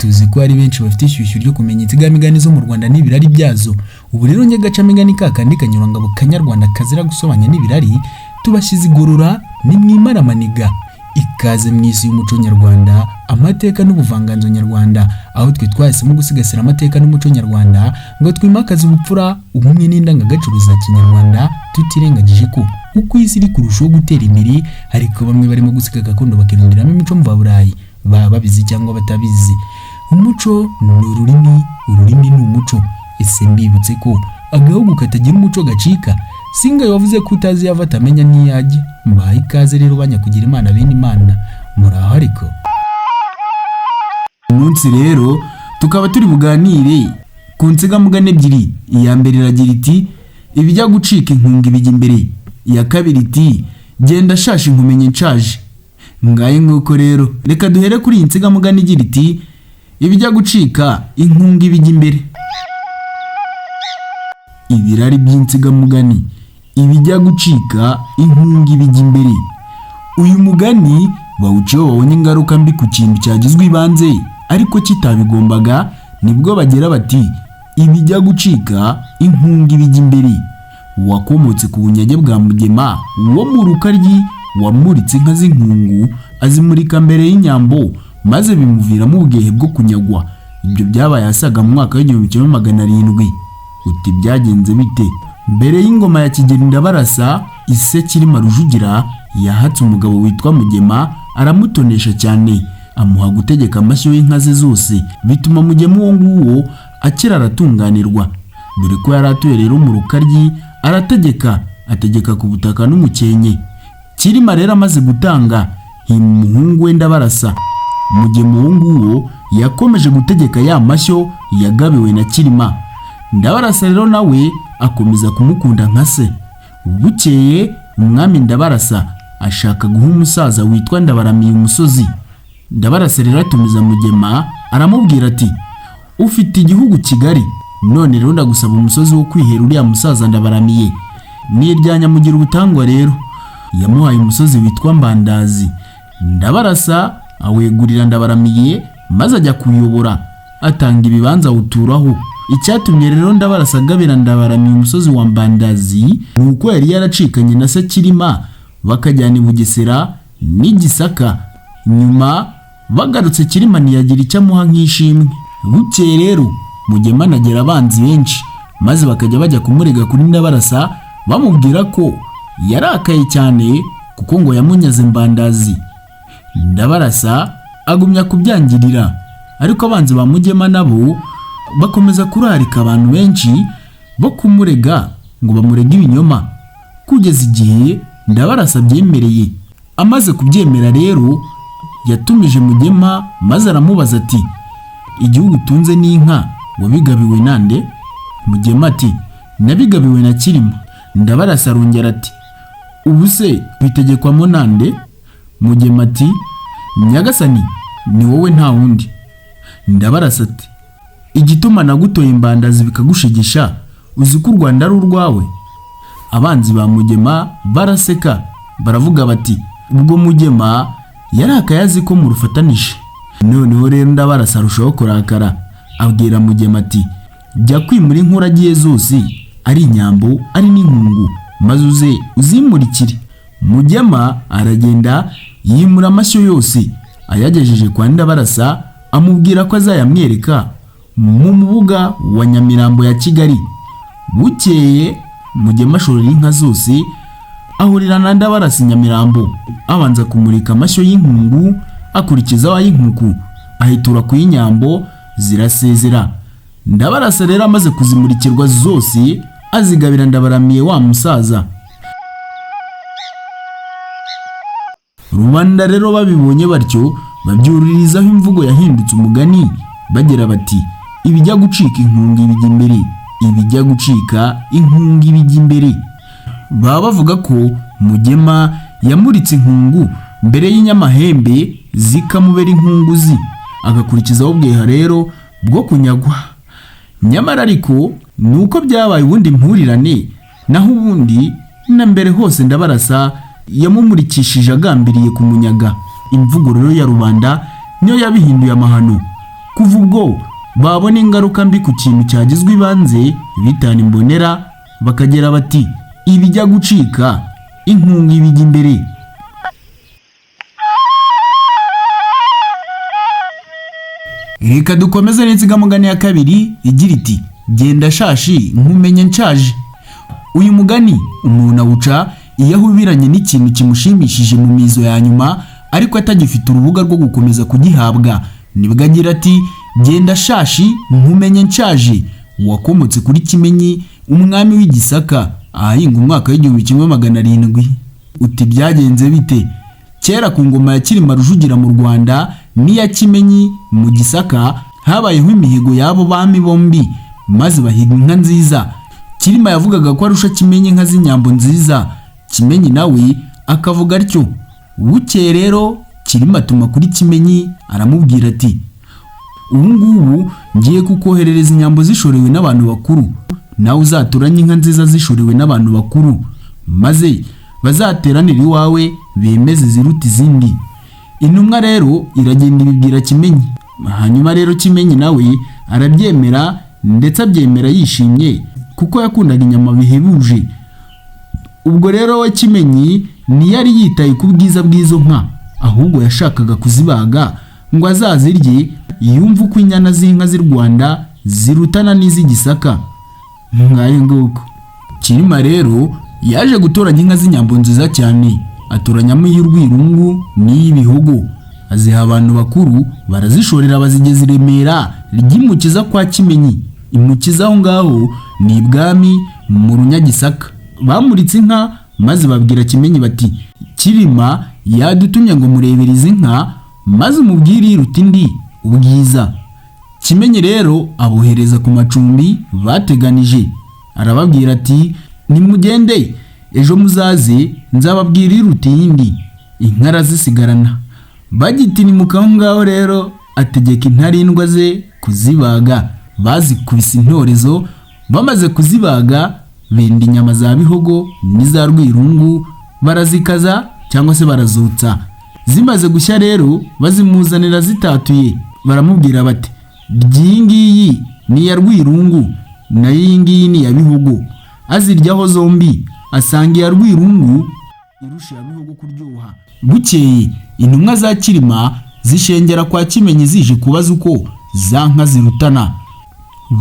Tuzi ko hari benshi bafite ishyushyu ryo kumenya insigamigani zo mu Rwanda n'ibirari byazo. Ubu rero nyagacamigani ka kandi kanyurangabo kanyarwanda kazira gusobanya n'ibirari, tubashyize igorora nimwimaramaniga. Ikaze mu isi y'umuco nyarwanda, amateka n'ubuvanganzo nyarwanda, aho twe twahisemo gusigasira amateka n'umuco nyarwanda ngo twimakaze ubupfura, ubumwe n'indangagaciro za kinyarwanda, tutirengagije ko uko isi iri kurushaho gutera imbere, ariko bamwe barimo gusiga gakondo bakironderamo imico mvaburayi, baba babizi cyangwa batabizi. Umuco ni ururimi, ururimi ni umuco. Ese mbibutse ko agahugu katagira umuco gacika? Singa wavuze ko utazi yava atamenya n'iyajya. Mbahaye ikaze rero banyakugira Imana bene Imana, muraho ariko. Umunsi rero tukaba turi buganire ku nsigamugani ebyiri. Iya mbere iragira iti ibijya gucika inkunga ibijya imbere. Iya kabiri iti genda shasha inkumenye nshaje. Ngaye nguko rero reka duhere kuri iyi nsigamugani igira iti ibijya gucika inkunga ibijya imbere. Ibirari by'insigamugani, ibijya gucika inkunga ibijya imbere. Uyu mugani bawuca iyo babonye ingaruka mbi ku kintu cyagizwe ibanze ariko kitabigombaga, nibwo bagira bati ibijya gucika inkunga ibijya imbere. Wakomotse ku bunyage bwa Mugema wo mu Rukaryi, wamuritse inka z'inkungu azimurika mbere y'inyambo, maze bimuviramo ubwehe bwo kunyagwa. Ibyo byabaye asaga mu mwaka w'1700. Uti byagenze bite? Mbere y'ingoma ya Kigeli Ndabarasa, ise Cyilima Rujugira yahatse umugabo witwa Mugema aramutonesha cyane, amuha gutegeka amashyo y'inka ze zose, bituma Mugema uwo nguwo akira aratunganirwa. Dore ko yari atuye rero mu Rukaryi, arategeka, ategeka ku butaka n'umukenke. Cyilima rero amaze gutanga hima umuhungu we Ndabarasa. Mugema uwo nguwo yakomeje gutegeka ya mashyo yagabiwe na Cyilima. Ndabarasa rero nawe akomeza kumukunda nka se. Bukeye umwami Ndabarasa ashaka guha umusaza witwa Ndabaramiye umusozi. Ndabarasa rero atumiza Mugema aramubwira ati ufite igihugu kigari, none rero ndagusaba umusozi wo kwihera uriya musaza Ndabaramiye. Ni irya Nyamugira ubutangwa rero. Yamuhaye umusozi witwa Mbandazi. Ndabarasa awegurira Ndabaramiye maze ajya kuyobora, atanga ibibanza awuturaho. Icyatumye rero Ndabarasa agabira Ndabaramiye umusozi wa Mbandazi ni uko yari yaracikanye na se Cyilima bakajyana i Bugesera n'i Gisaka. Nyuma bagarutse Cyilima ntiyagira icyo amuha nk'ishimwe. Bukeye rero Mugema anagera abanzi benshi, maze bakajya bajya kumurega kuri Ndabarasa bamubwira ko yarakaye cyane kuko ngo yamunyaze Mbandazi. Ndabarasa agumya kubyangirira, ariko abanzi ba Mugema nabo bakomeza kurarika abantu benshi bo kumurega ngo bamurege ibinyoma, kugeza igihe Ndabarasa abyemereye. Amaze kubyemera rero yatumije Mugema maze aramubaza ati igihugu utunze n'inka wabigabiwe nande? Mugema ati nabigabiwe na Cyilima. Ndabarasa arongera ati ubu se bitegekwamo nande? Mugema ati nyagasani ni wowe nta wundi. Ndabarasa ati igituma nagutoye imbandazi bikagushegesha, uzi ko u Rwanda ari urwawe? Abanzi ba Mugema baraseka baravuga bati ubwo Mugema yarakaye azi ko murufatanije. Noneho rero Ndabarasa arushaho kurakara, abwira Mugema ati jya kwimura inka uragiye zose, ari inyambo ari n'inkungu, maze uze uzimurikire. Mugema aragenda yimura amashyo yose, ayagejeje kwa Ndabarasa amubwira ko azayamwereka mu mubuga wa Nyamirambo ya Kigali. Bukeye Mugema ashorera inka zose ahurira na Ndabarasa i Nyamirambo, abanza kumurika amashyo y'inkungu, akurikizaho ay'inkuku, ahitura ku y'inyambo zirasezera. Ndabarasa rero amaze kuzimurikirwa zose azigabira Ndabaramiye wa musaza. Rubanda rero babibonye batyo babyuririzaho imvugo yahindutse umugani bagira bati ibijya gucika inkunga ibijya imbere, ibijya gucika inkunga ibijya imbere. Baba bavuga ko Mugema yamuritse inkungu mbere y'inyamahembe zikamubera inkunguzi, agakurikizaho ubweha rero bwo kunyagwa. Nyamara ariko ni uko byabaye ubundi impurirane, naho ubundi na mbere hose Ndabarasa yamumurikishije agambiriye kumunyaga. Imvugo rero ya rubanda niyo yabihinduye amahano. Kuva ubwo babona ingaruka mbi ku kintu cyagizwe ibanze bitana imbonera, bakagera bati ibijya gucika inkunga ibijya imbere. Reka dukomeze n'insigamugani ya kabiri igira iti genda shashi nkumenye nshaje. Uyu mugani umuntu awuca iyo ahubiranye n'ikintu kimushimishije mu mizo ya nyuma, ariko atagifite urubuga rwo gukomeza kugihabwa, nibwo agira ati genda shashi nkumenye nshaje. Wakomotse kuri Kimenyi, umwami w'Igisaka, ahahinga umwaka w'1700. Uti byagenze bite? Kera ku ngoma ya Cyilima Rujugira mu Rwanda n'iya Kimenyi mu Gisaka habayeho imihigo y'abo bami bombi, maze bahiga inka nziza. Cyilima yavugaga ko arusha Kimenyi inka z'inyambo nziza, Kimenyi nawe akavuga atyo. Bukeye rero Cyilima atuma kuri Kimenyi aramubwira ati ubu ngubu ngiye kukoherereza inyambo zishorewe n'abantu bakuru, nawe uzaturanye inka nziza zishorewe n'abantu bakuru, maze bazateranire iwawe bemeze iziruta izindi. Intumwa rero iragenda ibibwira Kimenyi. Hanyuma rero Kimenyi nawe arabyemera, ndetse abyemera yishimye kuko yakundaga inyama bihebuje. Ubwo rero we Kimenyi ntiyari yitaye ku bwiza bw'izo nka, ahubwo yashakaga kuzibaga ngo azazirye yumve uko inyana z'inka z'i Rwanda zirutana n'iz'Igisaka. Ngayo nguko. Cyilima rero yaje gutoranya inka z'inyambo nziza cyane, atoranyamo iy'urwirungu n'iy'ibihogo, aziha abantu bakuru barazishorera bazigeza i Remera ry'imukiza kwa Kimenyi. Imukiza aho ngaho ni ibwami mu Runyagisaka. Bamuritse inka maze babwira Kimenyi bati Cyilima yadutumye ngo murebere izi nka maze umubwire iruta indi ubwiza. Kimenyi rero abohereza ku macumbi bateganije, arababwira ati nimugende ejo muzaze nzababwira iruta iyindi. Inka arazisigarana. Bagitirimuka aho ngaho rero ategeka intarindwa ze kuzibaga. Bazikubise intorezo, bamaze kuzibaga benda inyama za bihogo n'iza rwirungu, barazikaza cyangwa se barazotsa. Zimaze gushya rero bazimuzanira zitatuye, baramubwira bati iyi ngiyi ni iya rwirungu nayo iyi ngiyi ni iya bihogo. Aziryaho zombi asanga iya rwirungu irusha iya bihogo kuryoha. Bukeye intumwa za Cyilima zishengera kwa Kimenyi zije kubaza uko za nka zirutana.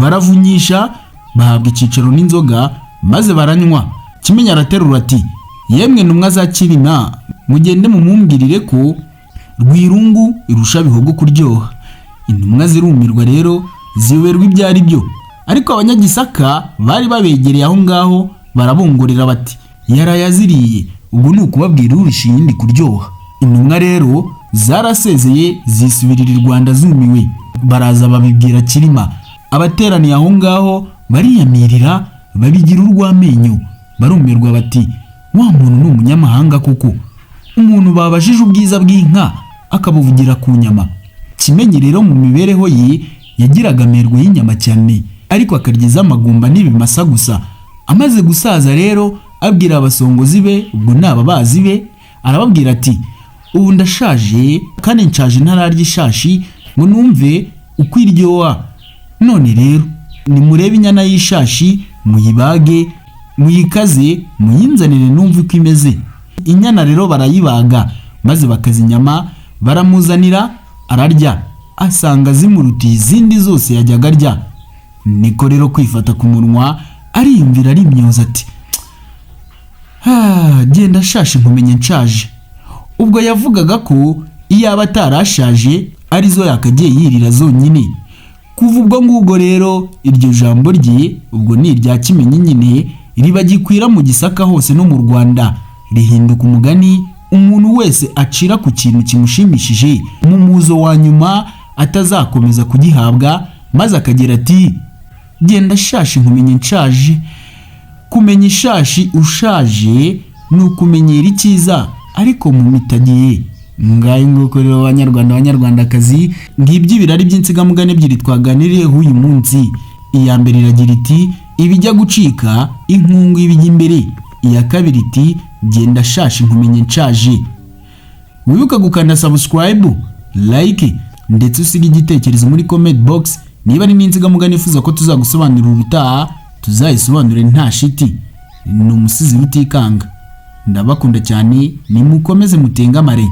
Baravunyisha bahabwa icyicaro n'inzoga maze baranywa. Kimenyi araterura ati yemwe ntumwa za Cyilima, mugende mumumbwirire ko Rwirungu irusha bihogo kuryoha. Intumwa zirumirwa rero ziyoberwa ibyo ari byo, ariko abanyagisaka bari babegereye aho ngaho barabongorera bati yarayaziriye, ubwo ni ukubabwira urusha iyindi kuryoha. Intumwa rero zarasezeye zisubirira i Rwanda zumiwe, baraza babibwira Cyilima. Abateraniye aho ngaho bariyamirira babigira urw'amenyo, barumirwa bati wa muntu ni umunyamahanga koko, umuntu babajije ubwiza bw'inka akabuvugira ku nyama. Kimenyi rero mu mibereho ye yagiraga amerwe y'inyama cyane, ariko akarya iz'amagumba n'ibimasa gusa. Amaze gusaza rero abwira abasongozi be, ubwo ni ababazi be, arababwira ati ubu ndashaje kandi nshaje ntararya ishashi ngo numve uko iryoha. None rero nimurebe inyana y'ishashi muyibage muyikaze muyinzanire numve uko imeze. Inyana rero barayibaga maze bakaza inyama baramuzanira, ararya asanga zimurutiye izindi zose yajyaga arya. Niko rero kwifata ku munwa ariyumvira arimyoza ati genda shashe nkumenye nshaje. Ubwo yavugaga ko iyaba atarashaje arizo yakagiye yirira zonyine. Kuva ubwo ngubwo rero iryo jambo rye, ubwo ni irya Kimenyi nyine, riba gikwira mu Gisaka hose no mu Rwanda, rihinduka umugani umuntu wese acira ku kintu kimushimishije mu muzo wa nyuma atazakomeza kugihabwa, maze akagira ati genda shashi nkumenye nshaje. Kumenya ishashi ushaje ni ukumenyera icyiza ariko mu mitagiye. Ngayo nguko rero banyarwanda banyarwandakazi, ngibyo ibirari by'insigamugani ebyiri twaganiriyeho uyu munsi. Iya mbere iragira iti ibijya gucika inkungu ibijya imbere. Iya kabiri iti genda shashi nkumenye nshaje. Wibuka gukanda subscribe, like ndetse usige igitekerezo muri comment box. Niba ari n'insigamugani wifuza ko tuzagusobanurira ubutaha, tuzayisobanure nta shiti. Ni Umusizi Rutikanga, ndabakunda cyane, nimukomeze mutengamare.